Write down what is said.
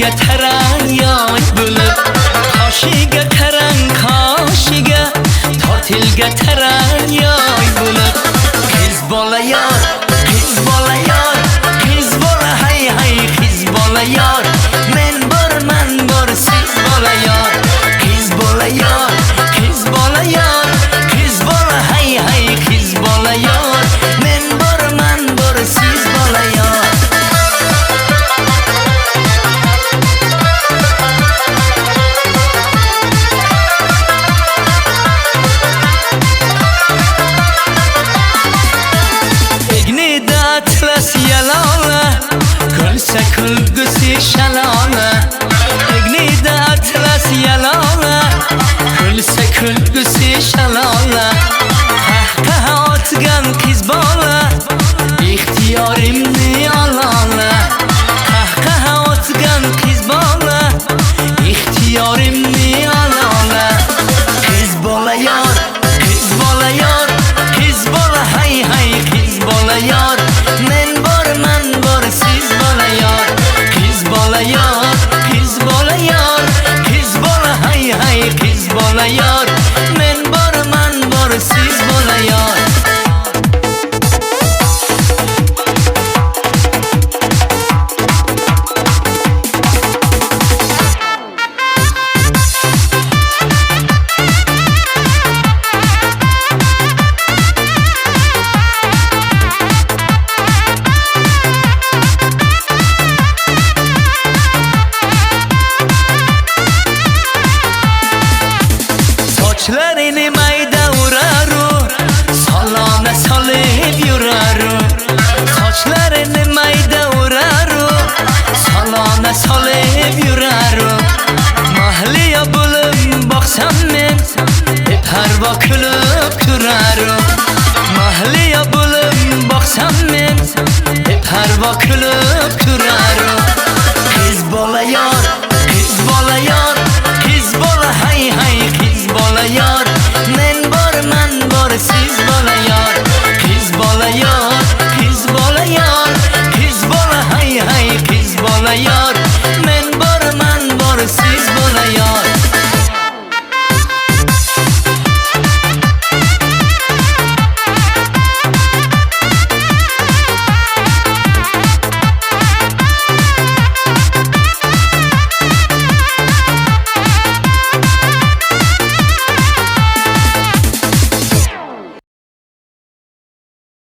Tilga tarang yoy bo'lib, qoshiga qarang qoshiga, tor tilga tarang yoy bo'lib. Qiz bola yor, qiz bola yor, qiz bola hay hay qiz bola yor. Men bor, man bor, siz bola yor. Qiz bola yor, qiz bola yor, qiz bola hay hay qiz bola yor. Men bor, man bor, siz bola yor. Atlas yalola, kulsa kulgusi shalola. Egnida atlas yalola, kulsa kulgusi shalola. Qahqaha otgan qiz bola, ixtiyorimni olola. Qahqaha otgan qiz bola, ixtiyorimni olola. Qiz bola yor, qiz bola yor, qiz bola hay hay qiz bola yor. Men bor, man bor, siz bola yor. Qiz bola yor, qiz bola yor, qiz bola hay hay qiz bola yor. Men bor, man bor, siz bola yor. Sochlarini mayda uraru, solona solib yuraru. Sochlarini mayda uraru, solona solib yuraru. Mahliyo bo'lib boqsam men, beparvo kulib turaru. Mahliyo bo'lib boqsam men, beparvo kulib turaru. Qiz bola yor, qiz bola yor, qiz bola hay hay qiz bola yor.